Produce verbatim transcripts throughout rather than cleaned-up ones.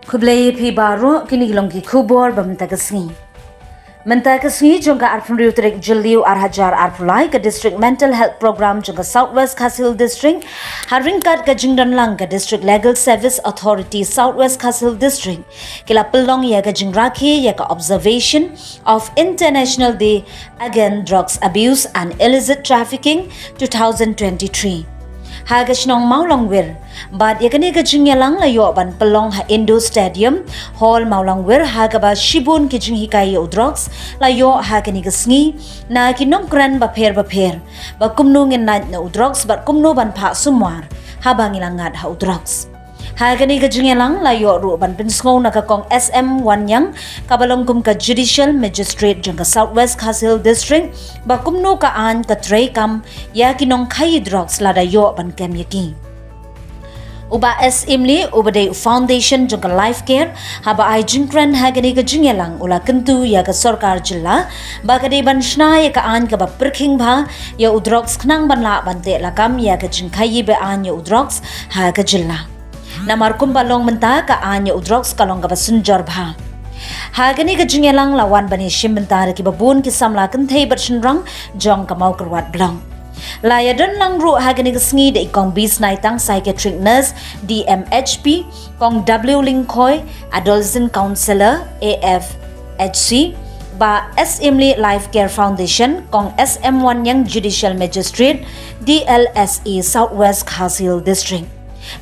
Khublei phi baroh, kine ki long ki khubor ba mynta ka sngi. Mynta ka sngi jong ka arphew hynriew tarik Jylliew ar hajar arphew lai, ka District Mental Health Program jong ka South West Khasi Hills District ha ryngkat ka jingdon lang ka District Legal Service Authority South West Khasi Hills District ki la pynlong ïa ka jingrakhe ïa ka Observation of International Day Against Drugs Abuse and Illicit Trafficking two thousand twenty-three ha ka shnong Mawlangwir. Bad ïa kane ka jingïalang la ïoh ban pynlong ha Indoor Stadium Hall Mawlangwir, ha kaba shibun ki jinghikai ïa u drugs la ïoh ha kane ka sngi na ki nongkren bapher bapher, ba kumno ngin lait na u drugs bad kumno ban phah sumar haba ngi la ngat ha u drugs. Ha kane ka jingïalang la ïoh ruh ban pynsngew na ka Kong S M Wanniang, kaba long kum ka Judicial Magistrate jong ka South West Khasi Hills District, ba kumno ka aiñ ka treikam ïa ki nongkhaïi drugs lada ïoh ban kem ïa ki. U Bah S Imli, uba dei u foundation jong ka Life Care, haba ai jingkren ha kane ka jingïalang u la kyntu ïa ka sorkar jylla ba ka dei ban shna ïa ka aiñ kaba pyrkhing bha ïa u drugs khnang ban lah ban teh lakam ïa ka jingkhaïi be-aiñ ïa u drugs ha ka jylla. Namar kumba long mynta, ka aiñ ïa u drugs ka long kaba synjor bha. Ha kane ka jingïalang la wan ban ïashim bynta da kiba bun ki samla kynthei bad shynrang jong ka Mawkyrwat Block. La ïadon lang ruh ha kane ka sngi da i Kong B Snaitang, Psychiatric Nurse, D M H P, Kong W Lyngkhoi, Adolescent Counselor, A F H C, Bah S Imli, Life Care Foundation, Kong S M Wanniang, Judicial Magistrate, D L S E, South West Khasi Hills District,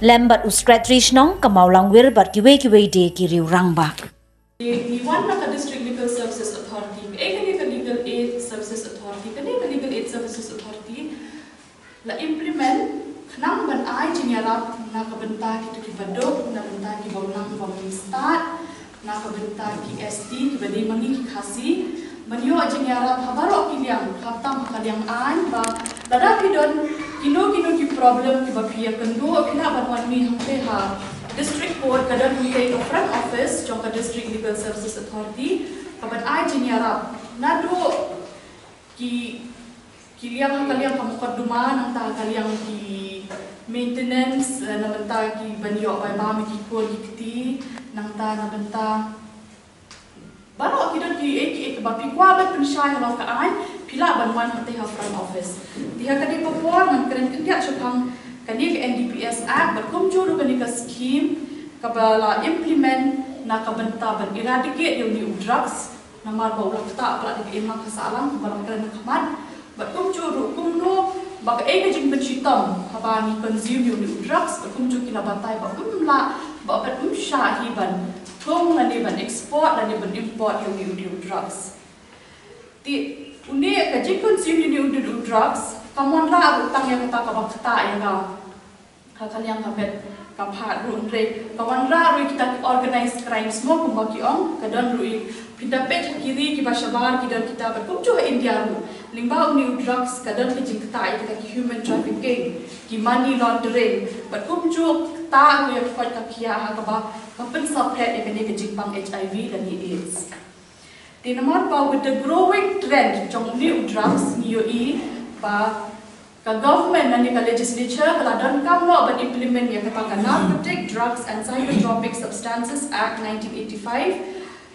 lem bad u Secretary Shnong ka Mawlangwir bad kiwei kiwei de ki riew rangbah. Ngi wan na ka District Legal Services Authority. Kaei kane ka Legal Aid Services Authority? Kane ka Legal Aid Services Authority la implement khnang ban ai jingïarap na ka bynta kito kiba duk, na bynta kiba ym nang bym stad, na ka bynta ki S T, kiba dei ma ngi ki Khasi, ban ïoh jingïarap ha baroh ki liang, khamtam ha ka liang aiñ, ba lada ki don kino kino ki problem kiba phi ïakynduh, phi lah ban wan mih hangtei ha District Court, ka don hangtei ka front office jong ka District Legal Services Authority kaban ai jingïarap naduh ki, ki liang ha ka liang ka mukotduma, nangta ha ka liang ki maintenance, eh, na bynta kiban ïoh bai bam ïa ki kur ki kti, nangta na bynta baroh ki don kiei kiei kiba phi kwah ban pynshai halor ka aiñ, phi lah ban wan hangtei ha front office. Te ha kane ka por ngan kren khyndiat shaphang kane ka N D P S Act bad kumjuh ruh kane ka scheme kaba la implement na ka bynta ban eradicate ïa une u drugs, namar ba u la ktah palat da ka imlang ka sahlang kumba la kren ha khmat. Bad kumjuh ruh kumno ba kaei ka jingpynshitom haba ngi consume ïa une u drugs, bad kumjuh ki la batai ba ym lah, ba, bad ym shah hi ban thung lane ban export lane ban import ïa une u drugs. Te une ka jingconsume ïa une u drugs kam wanrah ruh tang ïa kata kaba ktah ïa ka ha ka liang ka met ka phad ruh, hynrei ka wanrah ruh ïa kita ki organized crimes mo, kumba ki ong, ka don ruh i, phin da peit ha ki ri kiba shabar ki don kita, bad kumjuh ha India ruh. Lyngba une u drugs ka don ka jingktah ïa kita ki human trafficking, ki money laundering, bad kumjuh ktah ruh ïa ka koit ka khiah ha kaba ka pynsaphriang ïa kane ka jingpang H I V lane AIDS. Te namar ba with the growing trend jong une u drugs, ngi ïohi ba ka government lane ka legislature ka la donkam noh ban implement ïa kata ka Narcotic Drugs and Psychotropic Substances Act nineteen eighty-five,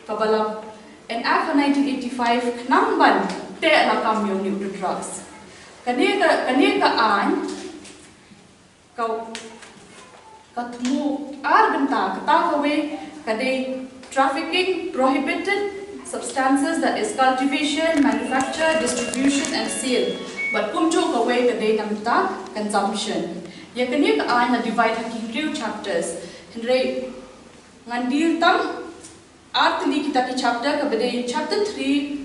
kaba la enact ha nineteen eighty-five khnang ban teh lakam ïa une u drugs. Kane ka, kane ka aiñ ka, ka thmu ar bynta, kata kawei ka dei trafficking prohibited substances, that is cultivation, manufacture, distribution and sale. Bad kumjuh kawei ka dei na bynta consumption. Ïa kane ka aiñ la divide ha ki hynriew chapters. Hynrei ngan deal tang ar tylli kita ki chapter, kaba dei chapter three,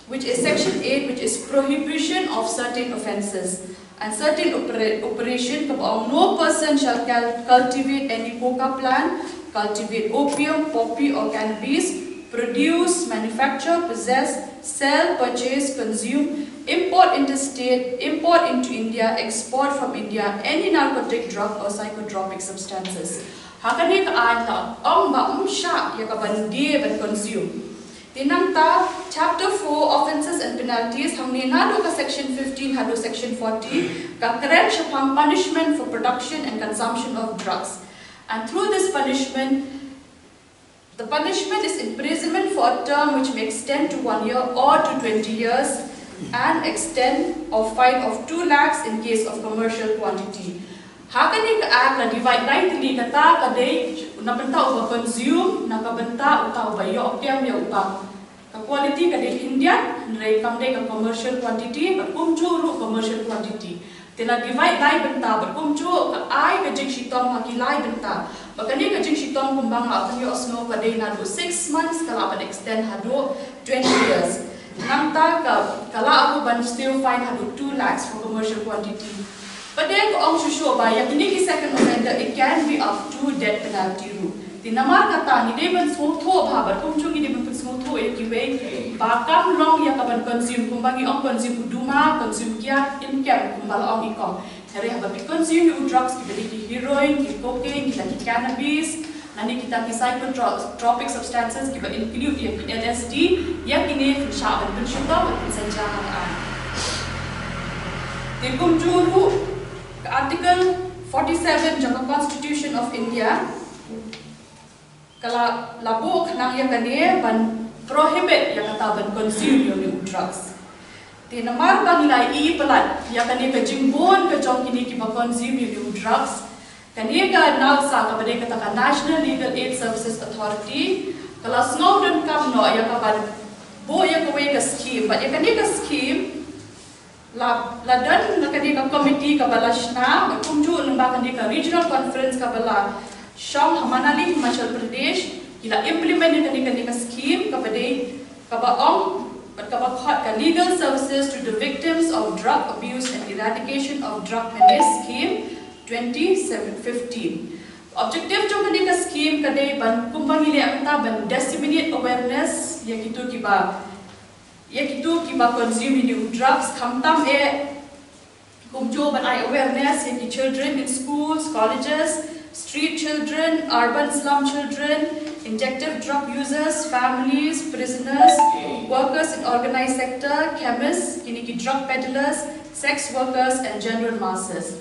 which is section eight, which is prohibition of certain offences and certain opera-, operation, kaba ong, no person shall cal-, cultivate any coca plant, cultivate opium, poppy or cannabis, produce, manufacture, possess, sell, purchase, consume, import interstate, import into India, export from India, any narcotic drug or psychotropic substances. Ha kane ka aiñ la ong ba ym shah ïa ka ban die ban consume. Te nangta chapter four, offences and penalties, hangne naduh ka section fifteen haduh section forty, ka kren shaphang punishment for production and consumption of drugs. And through this punishment, The punishment is imprisonment for a term which may extend to one year or to twenty years and extent of fine of two lakhs in case of commercial quantity. Ha kane ka act la divide lai tylli, kata ka dei na bynta uba consume, na ka bynta uta uba ïoh kem ïa uta. Ka quality ka dei Indian, hynrei kam dei ka commercial quantity, bad kumjuh ruh commercial quantity. Te la divide lai bynta, bad kumjuh ka ai ka jingshitom ha ki lai bynta. Bad kane ka jingshitom kumba nga pynïohsngew ka dei naduh six months ka lah ban extend haduh twenty years. Nangta ka, ka lah ruh ban still fine haduh two lakhs for commercial quantity. Bad ka ong shuh shuh ba ïa kine ki second offender it can be up to death penalty ruh. Te namar kata ngi dei ban sngewthuh bha, bad kumjuh ngi dei ban pynsngewthuh ïa kiwei ba kam long ïa ka ban consume, kumba ngi ong consume u duma, consume kiad, im kem kumba la ong i kong. Hynrei haba phi consume ïa u drugs kiba dei ki heroin, ki cocaine, kita ki cannabis, lane kita ki psychotropic substances kiba include ïa ki L S D, ïa kine phin shah ban pynshitom, ban pynsynjar ha ka aiñ. Te kumjuh ruh ka Article forty-seven jong ka Constitution of India ka la, la buh khnang ïa kane ban prohibit ïa kata ban consume ïa une u drugs. Te namar ba ngi la ïohi palat ïa kane ka jingbun ka jong kine kiba consume ïa une u drugs, kane ka NALSA kaba dei kata ka National Legal Aid Services Authority ka la sngew donkam noh ïa ka ban buh ïa kawei ka scheme. Bad ïa kane ka scheme la, la don na kane ka committee kaba la shna, bad kumjuh lyngba kane ka regional conference kaba la shong ha Manali, Himachal Pradesh, ki la implement ïa kane, kane ka scheme kaba dei, kaba ong, bad kaba khot ka Legal Services to the Victims of Drug Abuse and Eradication of Drug Menace Scheme twenty fifteen. Objective jong kane ka scheme ka dei ban, kumba ngi leh mynta, ban disseminate awareness ïa kito kiba, ïa kito kiba consume ïa une u drugs, khamtam eh kumjuh ban ai awareness ïa ki children in schools, colleges, street children, urban slum children, injective drug users, families, prisoners, workers in organized sector, chemists, kine ki drug peddlers, sex workers and general masses.